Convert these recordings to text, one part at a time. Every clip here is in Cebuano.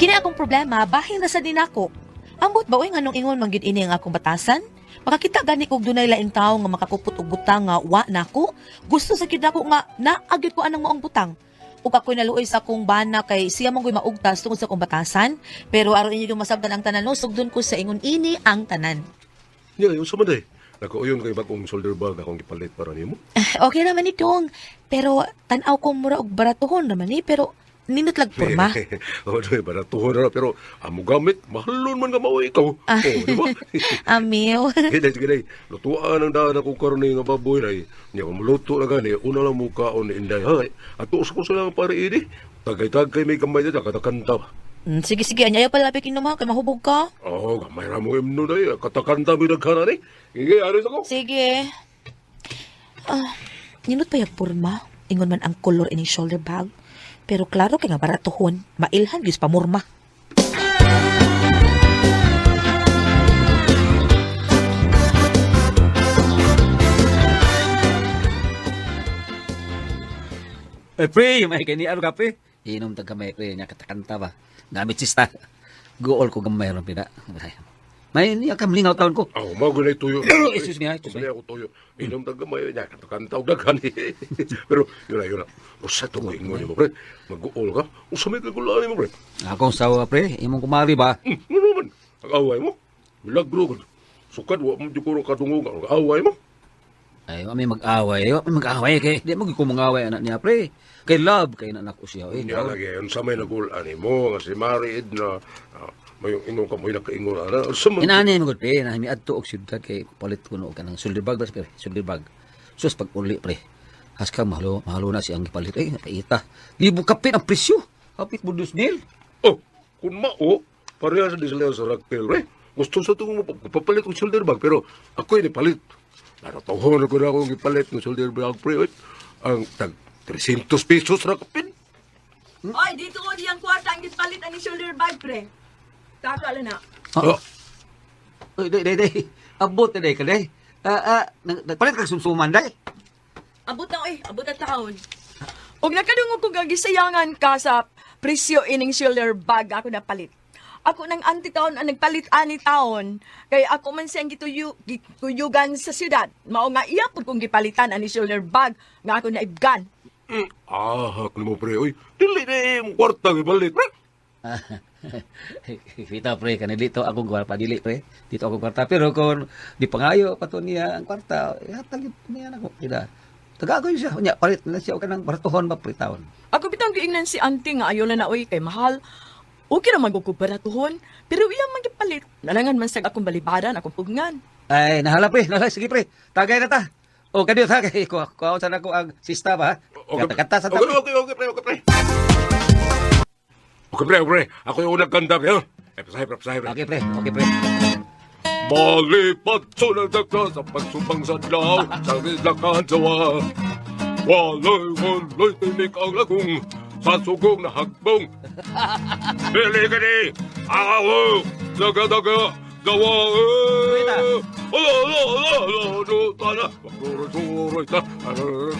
Kini akong problema, bahin na sa dinako. Ambot ba oy nganong ingon man gyud ini ang akong batasan? Makakita gani kog dunay laing tawo nga makakupot og butang nga wa nako. Gusto sa gyud nako nga naa gyud ko anang maong butang. Ug ako'y naluoy sa akong bana kay siya man go'y maugtas tungod sa akong batasan. Pero aron inyo yung masabtan ang tanan no, sugdon ko sa ingon ini ang tanan. Nya, yung sa man day. Nagkauyon kay bagong shoulder bag akong gipalit para nimo. Okay naman itong. Pero tan-aw ko mura og baratuhon naman eh. Pero nindot lag porma. Oh, doy baratuhon ra pero amo gamit mahalon man nga mao ikaw. Ah. Oh, di ba? Amiw. Sige, sige, day. Lutuan ang daan ako karne nga baboy day. Nya kung maluto na gani, una lang mo kaon ni Inday. Hay, ato sa ko sila para ini. Tagay-tagay may gamay dito, katakanta. Sige, sige. Anya, ayaw pala lapit inom ha. Kay mahubog ka. Oh, gamay ra mo imno day. Katakanta may nagkana ni. Sige, aris ako. Sige. Ah, nindot pa yung porma. Ingon man ang kolor ining shoulder bag. Pero klaro kay nga baratuhon. Mailhan gyud sa pamurma. Eh, pre, may kani ano ka, pre? Inom tag kamay, pre, nya katakanta ba. Gamit sista. Gool ko gamay ron pina. May niya kam lingaw taon ko. Oh, mao gunay tuyo. Excuse me, ha, excuse me. Kusay ako tuyo. Inom tag gamay nya katakanta og daghan. Pero yun na, yun na. Usa to ko ingon nimo, pre. Mag-uol ka. Usa may kagulaan nimo, pre. Akong sawa, pre, imong kumari ba? Ano man? Ang away mo? Milagro ko. Sukad, wa mo di ko ro kadungog. Ang away mo? Ay, wa may mag-away. Wa may mag-away kay di mo gyud ko mangaway anak niya, pre. Kay love kay anak ko siya. Eh, Niya lagi, yun sa may nagulaan mo, nga si Mari Edna, may ingon ka mo, nakaingon ana. Unsa man- Inani mo gud pre, na miadto og syudad kay palit ko no kanang shoulder bag pre, shoulder bag. Sus pag uli pre. Haska mahalo, mahalo na siyang gipalit. Eh, paita. Libo kapit ang presyo. Kapit mo dus mil. Oh, kung mao, parehas di sila sa Raquel, pre. Gusto sa itong papalit og shoulder bag, pero ako yung palit. Naratohon ako na akong ipalit ng shoulder bag, pre. Oy, ang tag 300 pesos ra kapin. Oy, dito ko diyang kwarta ang gipalit ang shoulder bag, pre. Taka lang na. Ah, Uy, day, day, day. Abot na day ka, day. Nagpalit kag sumsuman, day. Abot na oy, abot na taon. Og nakadungog ko gagisayangan ka sa presyo ining shoulder bag ako napalit. Ako nang anti taon ang nagpalit ani taon kay ako man siyang gituyugan sa syudad. Mao nga iya pud kong gipalitan ani shoulder bag nga ako naibgan. Ahak nimo, pre. Oy, dili na yung kwarta ipalit, pre. Kita pre, kanil dito akong kwarta dili pre. Dito akong kwarta pero kung di pangayo pa to niya ang kwarta, ihatag niya nako kita. Tagagoy siya. Unya palit na siya og kanang baratuhon ba pre taon. Ako bitang giingnan si auntie nga ayo na na oy kay mahal. Okay ra man ko baratuhon, pero iya man gipalit. Nalangan man sa akong balibaran, akong pugngan. Ay, nahala pre, nahala sige pre. Tagay na ta. O kaniyo ta kay ko ko sa nako ang sista ba. Okay, Kata-kata sa ta. Okay, pre, okay, pre. Okay, pre, okay, pre. Ako yung unang kanta, pre. ha? Eh, pasahe, pre, pasahe, pre. Okay pre, okay pre. Malipat sa nagdagda sa pagsubang sa adlaw sa rilakan sa wa. Walay, walay, tinik ang lagong sa sugong na hagbong. Dili ka ni, ako, daga-daga, gawa, eh. Ala, ala, ala, ala, ano, tana, suroy, suroy, ta, ano,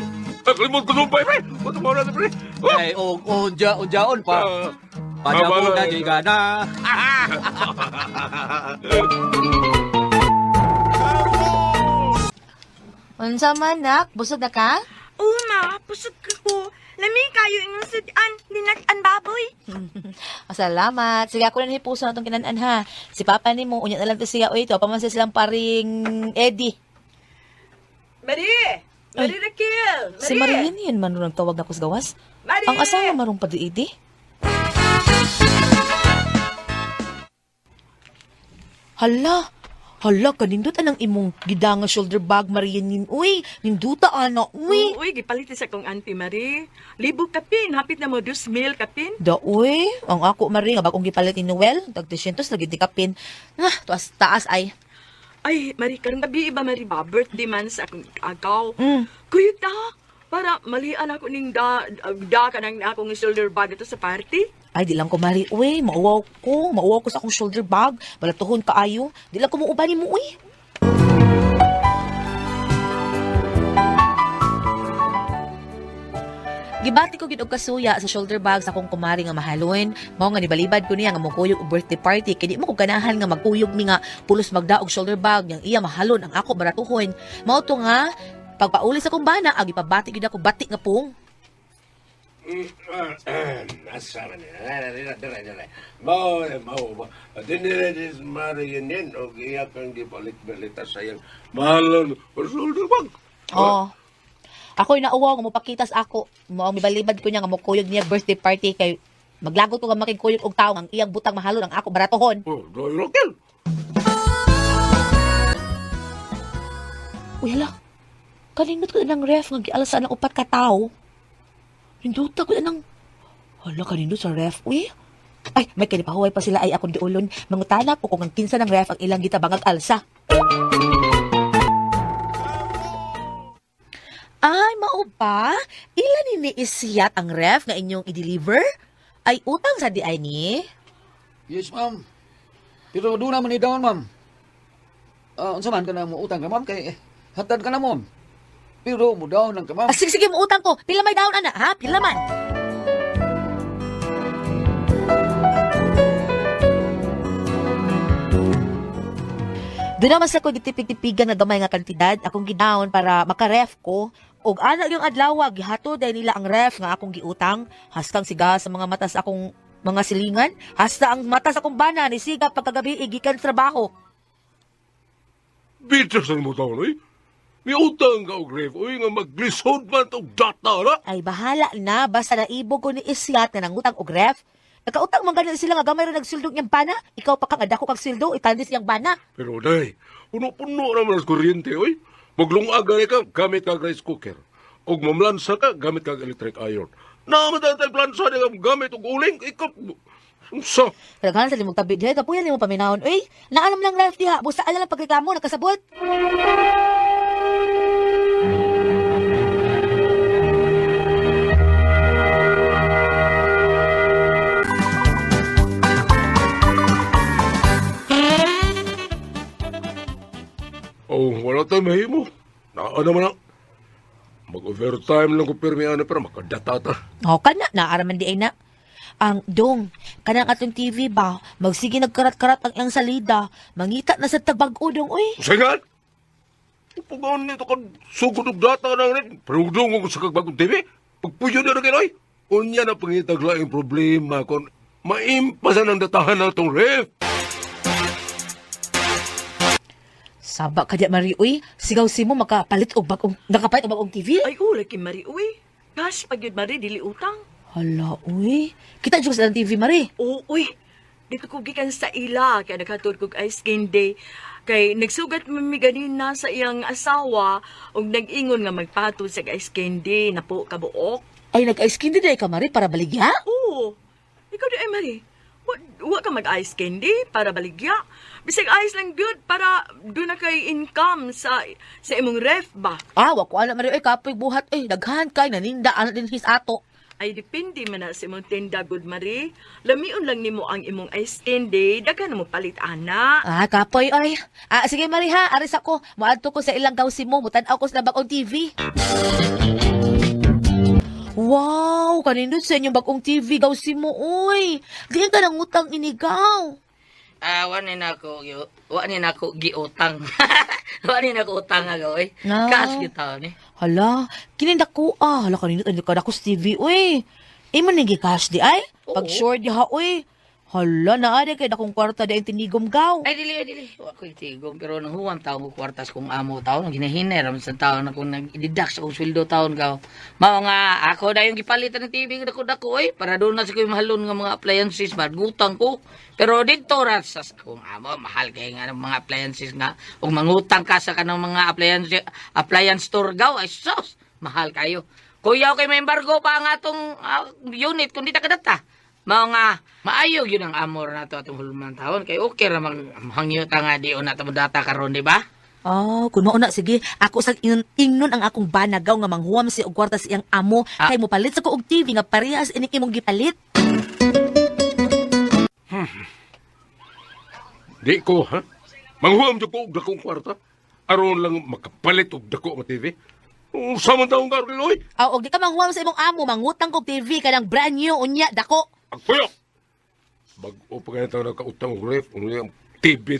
ay, kalimot ko sumpay, pre. Ba't mo na, pre? Ah! Ay, og unja unjaon pa. Ah, Padamo na ah, jay gana. Unsa man, nak? Busog na ka? Uma, pusog ko. Lami kayo imong sudan, dinag-an baboy. Ah, salamat. Sige, ako na hipuso na itong kinanan ha. Si Papa ni mo, unya na lang to siya. Uy, ito, paman silang paring Eddie. Mari! Mari Raquel! Mari! Si Marilyn yun man ron tawag na kusgawas. Mari! Ang asawa marong padiidi. Hala, hala, kanindot anang imong gidanga shoulder bag, Marian yun. Uy, ninduta ana, uy. Uy, gipalit sa kong auntie Mari. Libo kapin, hapit na mo 2,000 kapin. Da, uy, ang ako, Marie, nga bagong gipalit ni Noel, tag 300, lagi di kapin. Ah, tuas taas ay. Ay, Mari, karong gabi iba Mari ba? Birthday man sa akong agaw. Mm. Kuyog ta, para malian ako ning da, da ka ng akong shoulder bag ito sa party. Ay, di lang ko, Mari. Uy, mauwaw ko. Mauwaw ko sa akong shoulder bag. Balatuhon kaayo. Di lang ko muuban mo, uy. Gibati ko gid og kasuya sa shoulder bag sa akong kumari nga mahalon. Mao nga nibalibad ko niya nga mokuyog og birthday party kay di mo ko ganahan nga magkuyog mi nga pulos magda og shoulder bag yang iya mahalon ang ako baratuhon. Mao to nga pagpauli sa akong bana ag ipabati gid ako bati nga pung. Asa man ni? Dere, dere. Mao, mao ba. Dinire dis marinin og iya kang gipalit-balit sa iyang mahalon shoulder bag. Oh. Ako'y nauwaw nga mopakita sa ako. Mao mibalibad ko niya nga mokuyog niya birthday party kay maglagot ko nga makigkuyog og tawo ang iyang butang mahalon ang ako baratuhon. Oh, dahil Raquel. Uy, hala. Kanindot ko na ng ref nga gialasan ang upat ka tao. Nindota ko na ng... Hala, kanindot sa ref, uy. Ay, may kinipahuway pa sila ay akong diulon. Mangutana ko kung ang kinsa ng ref ang ilang gitabangag alsa. Ay, mao ba? Ilan ni isiyat ang ref nga inyong i-deliver? Ay, utang sa di ay ni? Yes, ma'am. Pero doon naman ni down, ma'am. Ah, unsa man ka na mo utang ka, ma'am? Kay hatad ka na, ma'am. Pero mo down lang ka, ma'am. Ah, sige, sige, mo utang ko. Pila may down, ana, ha? Pila man. Doon naman sa ko gitipig-tipigan na gamay nga kantidad akong gidown para makaref ko. Og ana yung adlaw gihatod dahil nila ang ref nga akong giutang hastang siga sa mga mata sa akong mga silingan hasta ang mata sa akong bana ni siga pagkagabi gikan sa trabaho. Bitter sa mo taon, oy. May utang ka og ref, oy, nga maglisod man og data, na. Ay bahala na basta naibog ko ni Isyat nga nangutang og ref. Nakautang man ganun sila nga gamay ra nagsuldong niyang bana. Ikaw pa kang adako kag sildo itandis niyang bana. Pero day, puno-puno naman ang kuryente, oy. Maglungag gani ka, gamit ka rice cooker. Og mamlansa ka, gamit ka electric iron. Naman tayo plansa niya, gamit og uling, ikaw, unsa? Daghan sa limong tabi diha kapuyan nimo paminahon. Uy, naalam lang ref diha busa ala lang pagreklamo nakasabot. Oh, wala tayong mahimo. Naa naman na. Mag-overtime lang ko pirmi ana pero makadata ta. O kana naaraman di ay na. Ang dong, kanang atong TV ba, magsige nagkarat-karat ang iyang salida, mangita na sa tagbag-o dong, uy. Usayan! Upugaon nito kan sugod og data na rin. Prudong ko sa kagbagong TV. Pagpuyo na rin oy. Unya na pangitag laing problema kon maimpasan ang datahan na itong ref. Saba ka di, Marie, uy. Sigaw si mo makapalit og bagong, nakapalit og bagong TV. Ay, ura kay Mari, uy. Cash pag yun, Mari, dili utang. Hala, uy. Kita jud sa TV, Marie. Oo, uy. Dito ko gikan sa ila, kaya naghatod kog ice candy. Kay nagsugat man mi ganina sa iyang asawa ug nag-ingon nga magpatod sa ice candy na po kabuok. Ay, nag-ice candy day ka, Marie, para baligya? Oo. Ikaw di ay Mari. Wa ka mag-ice candy para baligya. Bisag ice lang good para doon na kay income sa imong ref ba. Ah, wa ko alam, Marie. Uy, kapoy buhat. Uy, daghan kay, naninda, ano din his ato. Ay depende man na sa imong tinda good Mari. Lamion lang nimo ang imong ice candy, daghan na mo palit ana. Ah, kapoy, oy. Ah, sige, Marie, ha. Aris ako. Moadto ko sa ilang gawsi mo. Mutan-aw ko sa bagong TV. Wow, kanindot sa inyong bagong TV, gawsi mo, uy. Diyan ka nang utang inigaw. Ah, wa ni nako giutang. Wa ni nako utang ako eh. Ah. Cash gyud ni. Hala, kininda ko, ah. Hala, kanindot, ano ka dako sa TV, uy. Imo ni cash di ay? Oo. Pag short diha, uy. Hala, naari kay dakong kwarta di ang tinigom gaw. Ay dili ay dili. Wa ko tigom pero nanghuwam taon ko kwartas kung amo taon ginahinay ra man sa taon akong nag-deduct sa akong sweldo taon ka. Mao nga ako na yung gipalitan ng TV dako dako oy para doon na sa ko'y mahalon nga mga appliances ba gutang ko. Pero dito ra sa akong amo mahal kay nga ng mga appliances nga ug mangutang ka sa kanang mga appliance appliance store gaw ay sus mahal kayo. Kuya kay may embargo pa ang atong unit kung di ta kadata. Mao nga maayo gyud ang amor nato atong hulman taon kay okay ra mag hangyo ta nga di na ta mo data karon di ba? Oh, kun mao na sige, ako sa ingnon ang akong banagaw nga manghuwam si og kwarta sa iyang amo Ah. kay mopalit sa ko og TV nga parehas ini imong gipalit. Di ko, ha? Manghuam jud ko og dakong kwarta. Aron lang makapalit og dako nga TV. Unsa man taong ka, Raquel, oy? Aw, og di ka manghuwam sa imong amo, mangutang kog TV kanang brand new unya dako. Ang puyo! Bag-o pa kaya tayo nagkautang og ref, unya ang TV,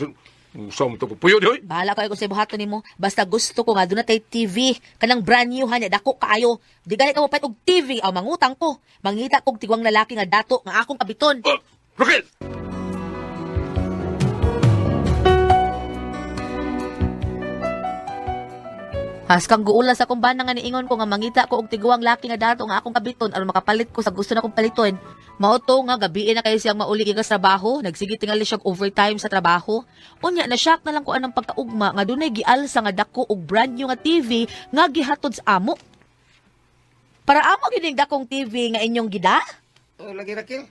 unsa man taong puyo di, oy? Bahala kayo kung sa buhaton nimo. Basta gusto ko nga doon na tay TV kanang brand new ha nya dako kaayo. Di gani ka mopalit og TV aw mangutang ko. Mangita kog tigwang lalaki nga dato nga akong kabiton. Ah, Raquel! Haskang guula sa akong bana nga niingon ko nga mangita ko og tiguang laki nga dato nga akong kabiton aron makapalit ko sa gusto na kong paliton. Mao to nga gabi na kayo siyang mauli gikan sa trabaho, nagsige tingali siya og overtime sa trabaho. Unya na shock na lang ko anang pagkaugma nga dunay gialsa nga dako og brand new nga TV nga gihatod sa amo. Para amo gining dakong TV nga inyong gida? Oh, lagi Raquel.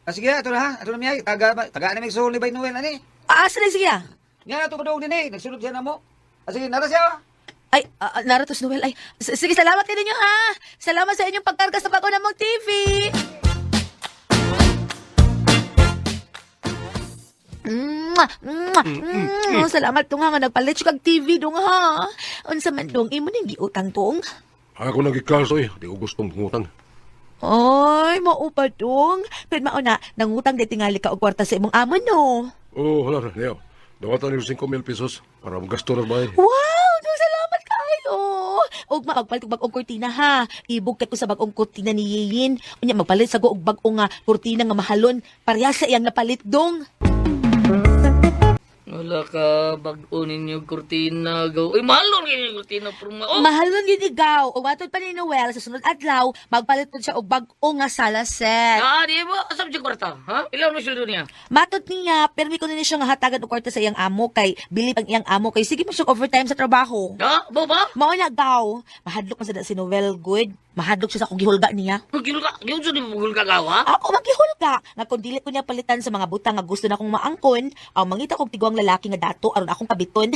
Ah, sige, ato na ha. Ato na miyay. Taga, taga na may suhol ni Bay Noel, ani. Asa na siya? Nga na ito padung din eh. Nagsunod siya na mo. Ah, sige, nara siya. Ay, naratos Noel. Ay, sige, salamat din ninyo ha. Salamat sa inyong pagkarga sa bago namong TV. Mwah! Mwah! Mwah! Salamat tong ha, nga nagpalit siya kag TV dong ha. Unsa man dong imo ning giutang tong? Ako nagikaso, eh. Di ko gustong mangutang. Ay, mao pa dong. Pero mao na, nangutang di tingali ka og kwarta sa imong amo no. Oh, hala, niyo. Dawatan niyo 5,000 pesos para magasto na ba, eh. Wow, dong salamat kaayo. Og magpalit og bag-ong kurtina ha. Ibog kay ko sa bag-ong kurtina ni Yeyin. Unya magpalit sa ko og bag-ong nga kurtina nga mahalon. Pareha sa iyang napalit dong. Wala ka bag-o ninyo kurtina gaw. Uy, mahalon kayo yung kurtina pero oh. Mahalon yun ikaw. O matod pa ni Noel sa sunod adlaw, magpalit pud siya og bag-o nga sala set. Ah, di ba? Asam siya kwarta, ha? Ilan mo sweldo niya? Matod niya, pero ko na siya nga hatagan og kwarta sa iyang amo kay bilib ang iyang amo kay sige mo siya overtime sa trabaho. Ha? Ba ba? Mao na gaw. Mahadlok man sa si Noel good. Mahadlok siya sa akong gihulga niya. Magkilga, yun sa di mo gulga gawa? Ako maghihulga nga kung dili ko niya palitan sa mga butang nga gusto na akong maangkon, aw mangita kog tiguang lalaki nga dato aron akong kabiton.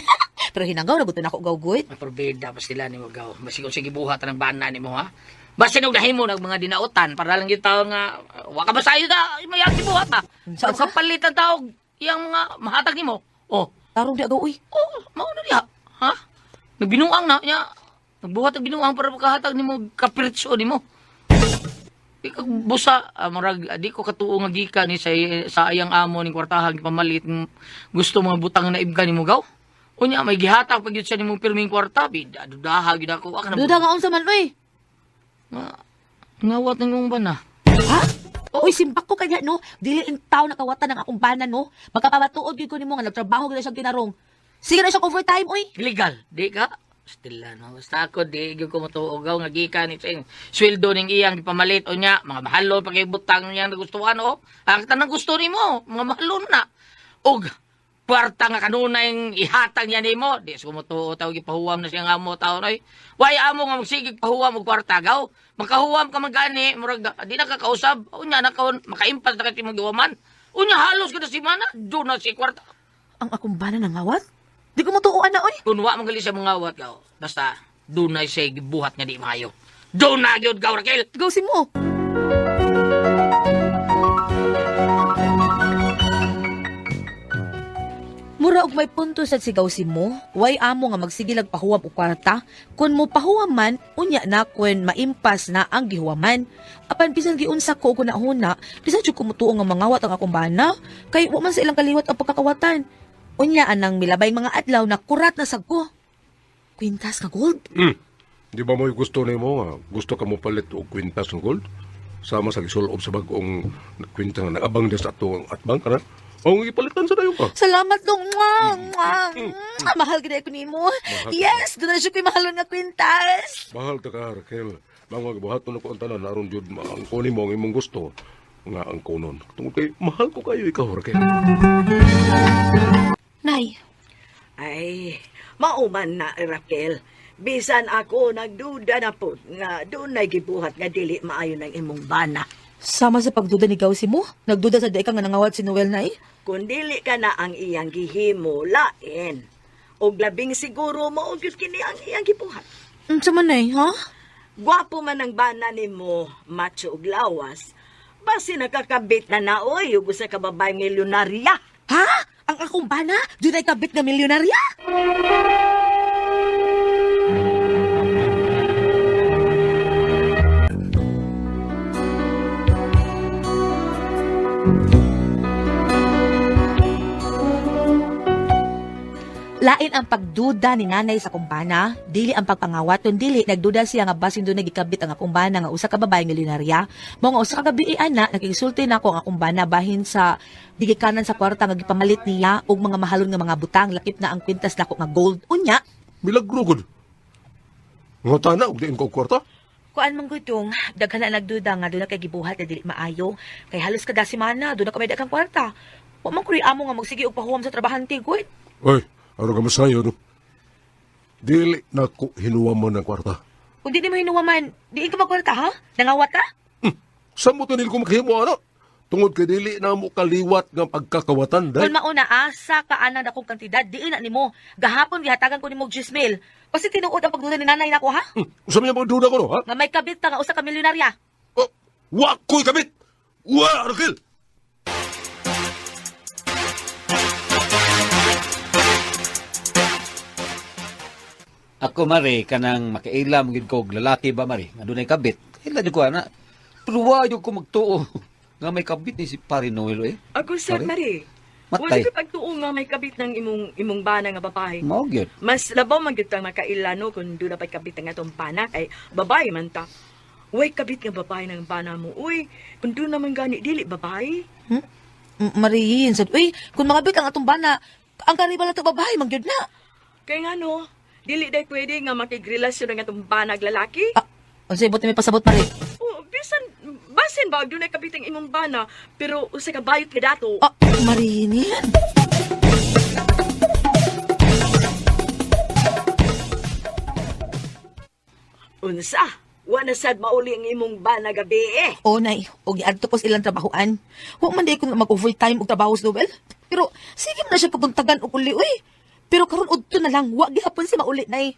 Pero hinanggaw na gusto na ako gaw good. May probeda pa sila ni mo gaw. Basi kung sige buhat ng bana ni mo ha. Basta nung dahimo ng mga dinautan para lang yung tao nga wa ka basayo na may buhat ha. Sa- Sa kapalit ang tao iyang mga mahatag nimo. Oh, Tarong di agaw uy. oh, mao na diha. Ha? Nagbinuang na niya. Nagbuhat ang binuang para makahatag nimo kapirtso nimo. Ikaw busa murag di ko katuo nga gikan ni sa iyang amo ning kwartahan pamalit gusto mga butang na ibka nimo gaw. Unya may gihatag pag yun siya nimo pirming kwarta bida dudaha gyud ako. Ah, kana- Duda nga unsa man uy. Nga ngawat ning mong bana. Ha? Uy, simbak ko kanya no. Dili in tao nakawatan ang akong bana no. Magkapamatuod gyud ko nimo nga nagtrabaho gyud na siyang tinarong. Sige na siyang overtime uy. Legal, di ka? Stila no. Basta ako di gyud ko motuo gaw nga gikan ni sa iyang sweldo ning iyang gipamalit unya mga mahalon pa kay butang niyang nagustuhan oh. Ang tanang gusto nimo, mga mahalon na. Og kwarta nga kanunay ihatag niya nimo, di sa kumutuo taw gipahuwam na siya nga amo taon oy. Way amo nga magsigig pahuwam og kwarta gaw. Makahuwam ka man gani, murag di na ka kausab. Unya na ka makaimpas na ka imong giwaman. Unya halos ka na si mana, do na si kwarta. Ang akong bana nangawat? Di ko motuoan na uy. Kung wa man gali siya mangawat gaw, basta dunay siya gibuhat nga di maayo. Doon na gyud gaw Raquel. Gawsin mo. Mura og may punto sa sigaw si mo, way amo nga magsigilag pahuwam og kwarta, kun mo pahuwam man, unya na kun maimpas na ang gihuwaman. Apan bisan giunsa ko og hunahuna, bisan jud ko mutuo nga mangawat ang akong bana, kay wa man sa ilang kaliwat ang pagkakawatan. Unya anang milabay mga adlaw na kurat na sag ko. Kwintas nga gold. Di ba mo'y gusto nimo nga? Gusto ka mo palit og kwintas ng gold? Sama sa gisulob sa bag-ong kwintas nga nagabang din sa atong atbang kana. O gipalitan sa dayon ka. Salamat dong. Mwah, mwah, mwah. Mahal gid ko nimo. Yes, doon na siya ko'y mahalon nga kwintas. Mahal ta ka, Raquel. Mga buhaton ako ang tanan aron jud maangkon nimo ang imong gusto nga angkonon. Tungod kay mahal ko kayo ikaw, Raquel. Nay, Ay, mauman na, Raquel. Bisan ako nagduda na po nga doon gibuhat nga dili maayo ng imong bana. sama sa pagduda ni Gausi mo, nagduda sa di ka nga nangawat si Noel nay. Kung dili ka na ang iyang gihimo, lain. Og labing siguro mao gyud kini ang iyang gibuhat. Unsa man nay, ha? Gwapo man ang bana nimo, macho og lawas. Basi nakakabit na naoy ug usa ka babae milyonarya. Ha? Ang akong bana? Doon ay kabit nga milyonarya? Lain ang pagduda ni nanay sa kumbana, dili ang pagpangawat, kun dili nagduda siya nga basin doon nagikabit ang akong bana nga usa ka babae milyonarya. Mao nga usa ka gabi ana nakisulti nako ang akong bana bahin sa gigikanan sa kwarta nga gipamalit niya og mga mahalon nga mga butang lakip na ang kwintas nako nga gold. Unya, Milagro gud. Nga tana og diin ko og kwarta. Kuan man gudong, daghan na nagduda nga doon na kay gibuhat na dili maayo. Kay halos kada semana doon na kami daghang kwarta. Wa man kuy amo nga magsige og pahuwam sa trabahante gud. Oy, ano ka masayo no? Dili na ko hinuwa mo ng kwarta. Kung di mo hinuwaman, diin ka magkwarta ha? Nangawat ka? Sa mo tunil ko makahimo ano? Tungod kay dili na mo kaliwat nga pagkakawatan Kung dahil. mauna, asa ka anang dakong kantidad, diin na nimo. Gahapon gihatagan ko nimo og 10,000. Kasi tinuod ang pagduda ni nanay nako ha? Usa man yung pagduda ko no, ha? Nga may kabit ka nga usa ka milyonarya. Oh, wa ko'y kabit! Wa, Raquel! Ako mare kanang makaila mo gid ko og lalaki ba mare nga dunay kabit. Kaila jud ko ana. Pero wa jud ko magtuo nga may kabit ni si Pare Noel eh. Ako sad Pare? Mari. Matay. Wala ka pagtuo nga may kabit ng imong imong bana nga babae. Mao gyud. Mas labaw man gyud tang makaila no kung doon na pa'y kabit ang atong bana kay babae man ta. Way kabit nga babae ng bana mo. Uy, kung doon naman gani dili babae. Hmm? Mariin, sad, uy, kung mga bit ang atong bana, ang karibal na to babae, mangyud na. Kay nga no, dili day pwede nga makigrelasyon ang atong banag lalaki. Ah, unsay buot may pasabot mare? Oh, bisan basin ba doon ay kabit ang imong bana pero usa ka bayot nga dato. Ah, Mariin. Unsa? Wa na sad mauli ang imong bana gabi eh. O nay, og giadto ko sa ilang trabahoan. Wa man day ko mag-overtime og trabaho sa Noel. Pero sige man na siya paguntagan og uli uy. Pero karon udto na lang, wa gihapon si mauli nay.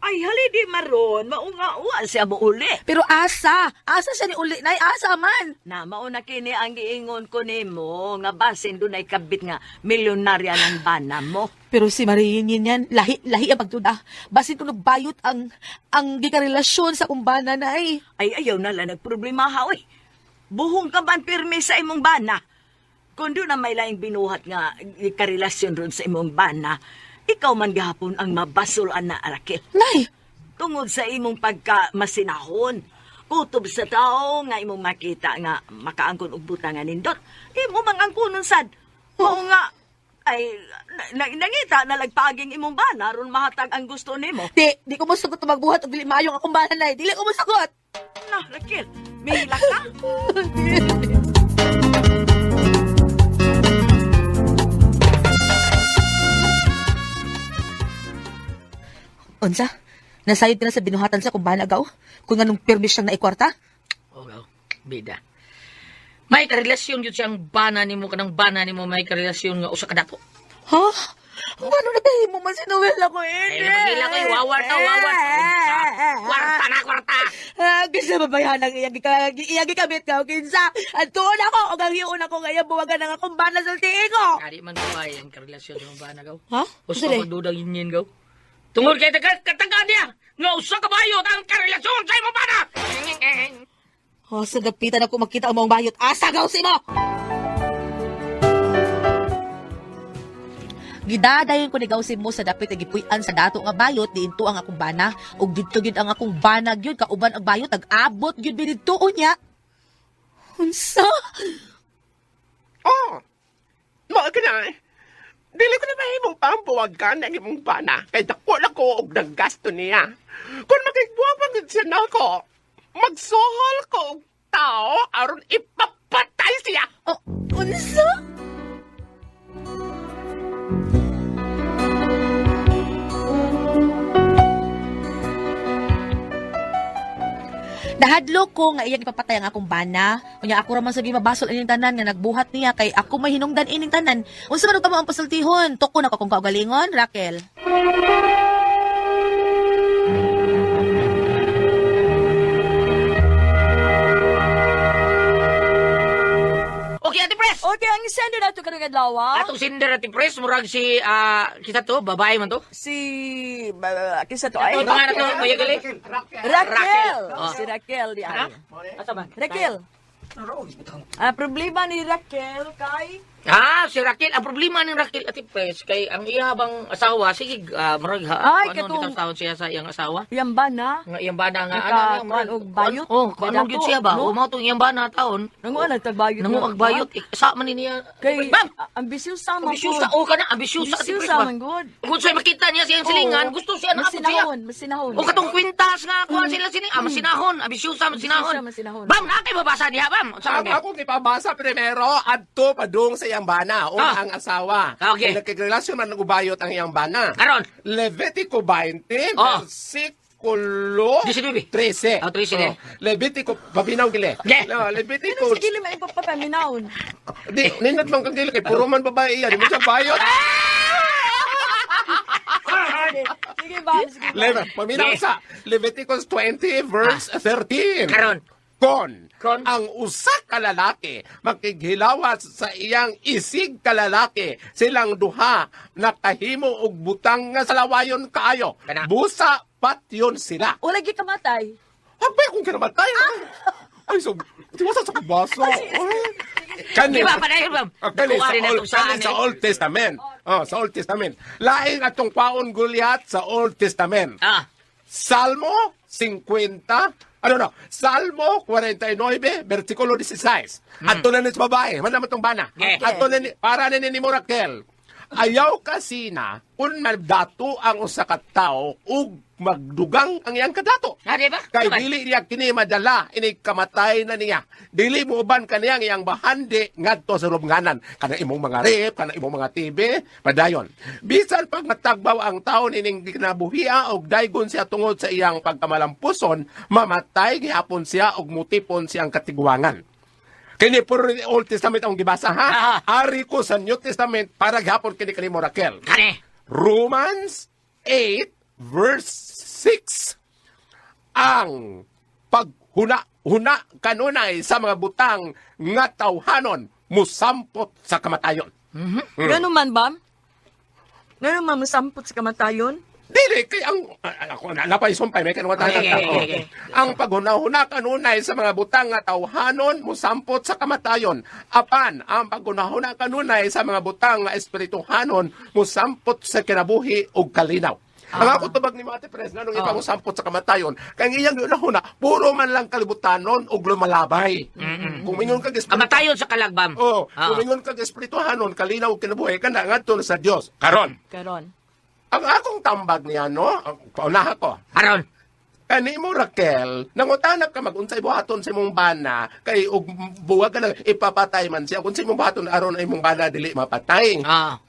Ay halidi maron, maunga wa siya mauli. Pero asa, asa siya ni uli nay, asa man. Na mauna kini ang giingon ko nimo nga basin dunay kabit nga milyonarya ng bana mo. Pero si Mariin yun yan, lahi, lahi ang pagduda. Basin kung nagbayot ang gikarelasyon sa kumbana nay. Ay ayaw na lang nagproblema ha oy. Buhong ka man pirmi sa imong bana. Kung doon na may laing binuhat nga karelasyon ron sa imong bana, ikaw man gahapon ang mabasol ana Raquel. Nay, Tungod sa imong pagka masinahon, kutob sa tao nga imong makita nga makaangkon og butang nga nindot, imo mang angkonon sad. Mao nga ay nangita na lagpaging imong bana aron mahatag ang gusto nimo. di ko mosugot na magbuhat og dili maayong akong bana nay. Dili ko mosugot. Na, Raquel, mihilak ka. Unsa? Nasayod ka na sa binuhatan sa kumbana gaw? Kung anong permis siyang naikwarta? Oh, gaw. Bida. May karelasyon yun siyang bana nimo kanang bana nimo may karelasyon nga usa ka dato. Ha? Ano na tayo mo man si Noel ako eh? Ay, magila ko, wawar ta, wawar. Unsa? Kwarta na, kwarta. Ah, kinsa babayahan ang iyang iyang gikamit ka, kinsa? Antuon ako, o ang hiyon ako ngayon, buwagan ang akong bana sa tiing ko. Kari man babae ang karelasyon sa bana gaw. Ha? Gusto magdudang yun yun gaw. Tungod kay taga kataga niya nga usa ka bayot ang karelasyon sa imong bana. Oh, sa dapitan ako makita ang mga bayot. Asa gaw si mo! Gidadayon ko ni Gawsim mo sa dapit nga gipuy-an sa dato nga bayot diinto ang akong bana ug didto gyud ang akong bana gyud kauban ang bayot nag-abot gyud binidtuo niya. Unsa? Oh, mao ka na. Dili ko na mahimong pambuwagan ang imong bana. Kay dako na ko og naggasto niya. Kung makigbuwag pa gud siya nako, magsuhol ko og tao aron ipapatay siya. Oh, unsa? Nahadlok ko nga iyang ipapatay ang akong bana. Unya ako ra man sa gimabasol ining tanan nga nagbuhat niya kay ako may hinungdan ining tanan. Unsa man og kamo ang pasultihon? Tuko na ko akong kaugalingon, Raquel. Okay, Ate Pres. Okay, ang sender nato karong adlaw. Atong sinder Ate Pres murag si kita to babae man to. Si kinsa to ay? Ito pangalan to, Kuya Gali. Raquel. Oh. Si Raquel di ay. Asa man? Raquel. Ah, problema ni Raquel kay Ah, si Raquel. Ang problema ni Raquel Ate Pres, kay ang iya bang asawa, sige, murag ha, Ay, ano, katong- gitawon siya sa iyang asawa? Yan ba na? Nga iyang bana nga, Naka- ano, ano, kuan murag, og bayot? Oh, kuan Dako, gyud siya ba? no? O mao tong iyang bana taon. Nanguan nagtagbayot. Nanguag bayot, eh, sa man ni niya. Kay Bam! ambisyosa man Ambisyosa pud. o ka na, ambisyosa Ate Pres Ambisyosa ba? man gud. Kung sa'yo makita niya siyang silingan, Oo. gusto siya na siya. Masinahon, masinahon. O katong kwintas nga kuan sila sini, masinahon, ambisyosa masinahon. Ambisyosa, masinahon. Bam, na kay mabasa diha, bam. Unsa Ang man akong ipabasa primero, adto padung sa iyang bana o ang asawa. Ah, okay. Kung nagkagrelasyon man ubayot ang iyang bana. Karon. Levitico 20, versikulo 19. 13. Ah, 13 Oh, Levitico, pabinaw gile. Okay. No, Levitico. Ano sige lima ipapapaminahon. Di, ninat man kang gile kay puro man babae yan. Di mo siya bayot. Sige bam, sige bam. Paminaw sa Leviticus 20 verse 13. Karon. Kon, Kon. ang usa ka lalaki makighilawas sa iyang isig ka lalaki, silang duha nakahimo og butang nga salawayon kaayo. Kana. Busa patyon sila. Wala gyud kamatay. Habay kung kinamatay. Ay, so, tiwasa sa kubasa. Kani, Di ba padayon bam? Ah, kani sa Kuha rin Old, natong saan kani sa eh. Old Testament. Oh, sa Old Testament. Laing atong kwaon Goliath sa Old Testament. Salmo 50, ano no, Salmo 49, versikulo 16. Ato na ni sa babae, man naman tong bana. Okay. Ato na ni, para na ni Raquel. Ayaw kasi na kung magdato ang usa ka tawo ug magdugang ang iyang kadato. Ah, di ba? Kay Naman. dili niya kini madala, ini kamatay na niya. Dili mo uban kaniya ang iyang bahandi ngadto sa lubnganan. Kana imong mga rep, kana imong mga TV, padayon. Bisan pag matagbaw ang taon ining ginabuhia og daygon siya tungod sa iyang pagkamalampuson, mamatay gihapon siya og mutipon siyang katiguangan. Kini puro Old Testament ang gibasa ha. Ari ko sa New Testament para gihapon kini kanimo Raquel. Kani. Romans 8 verse 6. Ang paghuna-huna kanunay sa mga butang nga tawhanon musampot sa kamatayon. Ngano man bam? Ngano man mosampot sa kamatayon? Dili kay ang ako na napay sumpay may kanwa tayo. Okay. Ang paghuna-huna kanunay sa mga butang nga tawhanon musampot sa kamatayon. Apan ang paghuna-huna kanunay sa mga butang nga espirituhanon musampot sa kinabuhi ug kalinaw. Ang ako tubag ni Mate Pres nganong ipamusampot sa kamatayon, kay ang iyang hunahuna puro man lang kalibutanon ug lumalabay. Kung mingon kag espiritu Kamatayon sa kalagbam. Oh, kung mingon kag espirituhanon kalinaw ug kinabuhi kana ngadto sa Dios. Karon, Karon. ang akong tambag niya, no? Ang Paunaha ko. Aron. Kani mo, Raquel, nangutana ka magunsay buhaton sa imong bana, kay og buwag ka na, ipapatay man siya. Kung sa imong buhaton aron ang imong bana dili mapatay.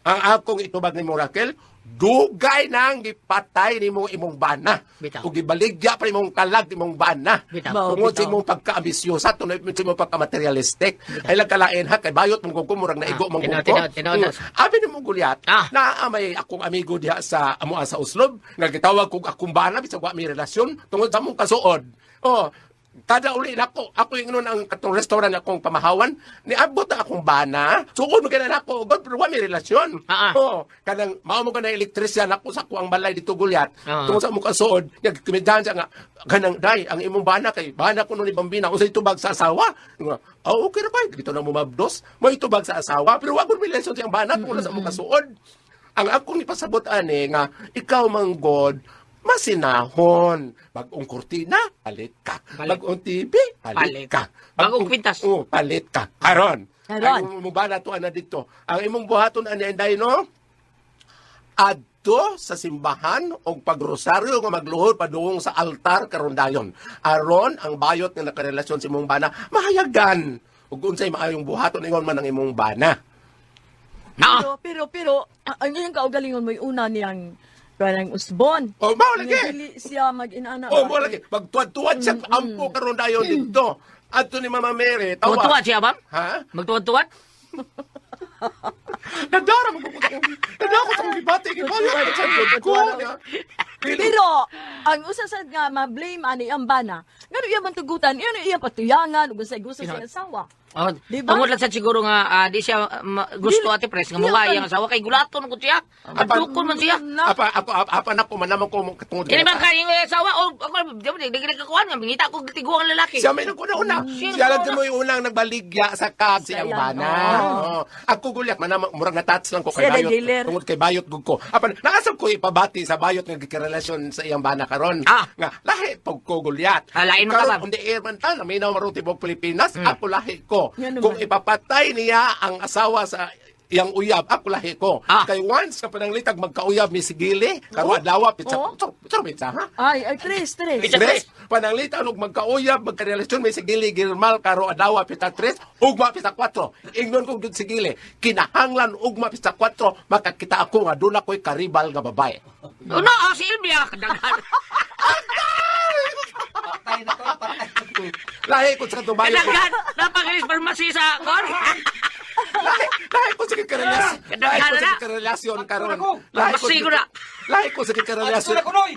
Ang akong itubag ni mo, Raquel, dugay nang gipatay nimo imong bana. Bitaw. Ug gibaligya pa imong kalag imong bana. Bitaw. Bao, Tungod sa bitaw. imong pagkaambisyosa, tungod sa imong pagka-materialistic. Ay lang kalain ha, kay bayot mong kuko, murag naigo mong Tinaw, kuko. tinaw, tinaw, Abi ni mo Goliath, naa may akong amigo diha sa amoa sa Oslob, nga gitawag kog akong bana bisag wa mi relasyon tungod sa among kasuod. Oh, kada uli nako, ako yung ang katong restaurant akong pamahawan, niabot na akong bana. Suod mo kay nako, God, pero wa mi relasyon. Oh, kanang mao mo kanang elektrisyan ako sa kuang balay dito Goliath. Tungod sa among kasuod, nagkumidahan siya nga kanang day ang imong bana kay bana kuno ni Bambina unsay tubag sa asawa. Nga, oh, okay ra ba? Dito na mo mabdos. May tubag sa asawa pero wa gud may relasyon siyang bana tungod sa among kasuod. Ang akong ipasabot ani nga ikaw man God masinahon. Bagong kurtina, palit ka. Palit. Bagong TV, palit, Palit. ka. Bagong kwintas. Oh, palit ka. Karon. Karon. Ang imong bana to ana dito. Ang imong buhaton ani inday no? Adto sa simbahan og pagrosaryo nga magluhod padung sa altar karon dayon. Aron ang bayot nga nakarelasyon sa imong bana mahayagan ug unsay maayong buhaton ingon man ang imong bana. Na. Pero pero pero ang iyang kaugalingon mo'y una niyang kanang usbon. Oh, mao lagi. Nga dili siya mag-inana. Oh, mo lagi magtuwad-tuwad siya ampo karon dayon didto. Adto ni Mama Mary, tawa. Tuwad-tuwad siya, bam? Ha? Magtuwad-tuwad? Nadara mo ko. Nadara ko sa gibati gibayo sa ko. Pero ang usa sa nga ma-blame ani ang bana. Ngano iya man tugutan, iya iyang patuyangan ug unsay gusto sa asawa. Oh, Di ba? tungod lang sa siguro nga di siya gusto, Ate Pres, nga Di muway man. ang asawa kay gulaton ko siya. Adukon man siya. Na, Apa ako apa na ko manamang ko tungod Kini bang kayong asawa o ako di ba di kakuan nga mangita ko tiguang lalaki. Siya may naguna-una. Siya Siya lang naguna. mo yung unang nagbaligya sa kag siyang Siya bana. yan. Oo. Ako gulyak man murag na-touch lang ko kay Siya bayot. dealer. Tungod kay bayot gud ko. Apan naasab ko ipabati sa bayot nga gikarelasyon sa iyang bana karon. Nga lahi pag ko gulyat. Ah, lain man ka Karon, ba? on the air man ta, naminaw maron tibok Pilipinas, ako lahi ko. Yan naman. Kung ipapatay niya ang asawa sa iyang uyab, ako lahi ko. Kay once ka pananglitag magkauyab mi sigili, karon adlaw pizza, pizza, pizza, ha? Ay, ay, tres, tres. Pizza. Tres, pananglitan og magkauyab, magkarelasyon may sigili girmal karo adlaw pita tres, ugma pita kwatro. Ingnon kog dud sigili, kinahanglan ugma pita kwatro, makakita ako nga doon ako'y karibal nga babae. Oh, no, oh, si Ilvia kadaghan. Patay na to, patay. Lahi ko sa tubayo. Kadaghan napakilis pharmacy sa kon. Lahi, lahi ko sa karelasyon. Lahi ko sa karelasyon karon. Lahi ko Pharmacy ko na. Lahi ko sa karelasyon. Ato na kunoy.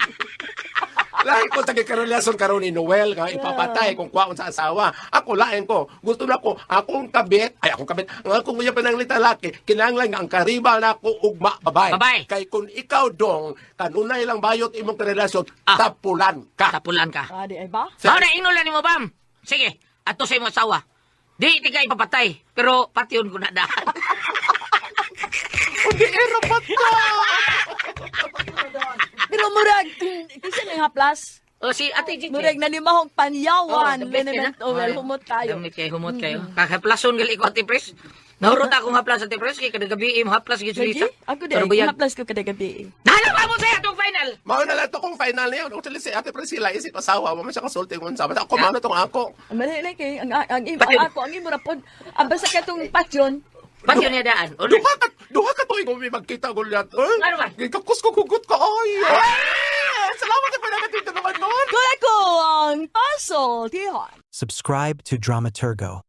Lahi ko sa karelasyon karon ni Noel nga ipapatay kung kwaon sa asawa. Ako lain ko. Gusto na ko akong kabit, ay akong kabit. Ang akong uya panang laki, kinahanglan nga ang karibal na ako ugma babae. Babae. Kay kung ikaw dong kanunay lang bayot imong karelasyon, tapulan ka. Tapulan ka. Ah, di ay ba? Mao na ingnon lang nimo, Bam. Sige, ato sa imong asawa. Di ti ka ipapatay, pero patyon ko na daan. Hindi era pa ta. Pero murag, kinsa na yung haplas? O si Ate Gigi. Murag nanimahong panyawan, Oh, the best liniment kay na. oil, Ay, humot tayo. Damit kayo, humot kayo. Kakaplason gali ko, Ate Pres. Nahurot akong haplas, Ate Pres, kay kada gabi imong haplas gid Lagi? Lisa. Ako di, Pero ay, buyag. haplas ko kada gabi. Nahala pa mo sa atong final. Mao na lang to kung final niya. Actually si Ate Priscilla isip asawa, mo man siya kasulti kung sa. Basta ako mao na tong ako. Ang mali na kay, ang Patyon. ako, ang imo rapod, ang basta katong patyon, Patyon niya daan. O, Duha ka tuig kung may magkita gulyat. Eh? Ano ba? Gikakus ko kugot ka ay. Ay! Salamat sa pinakatito naman nun. Kuya ko ang puzzle, tihon. Subscribe to Dramaturgo.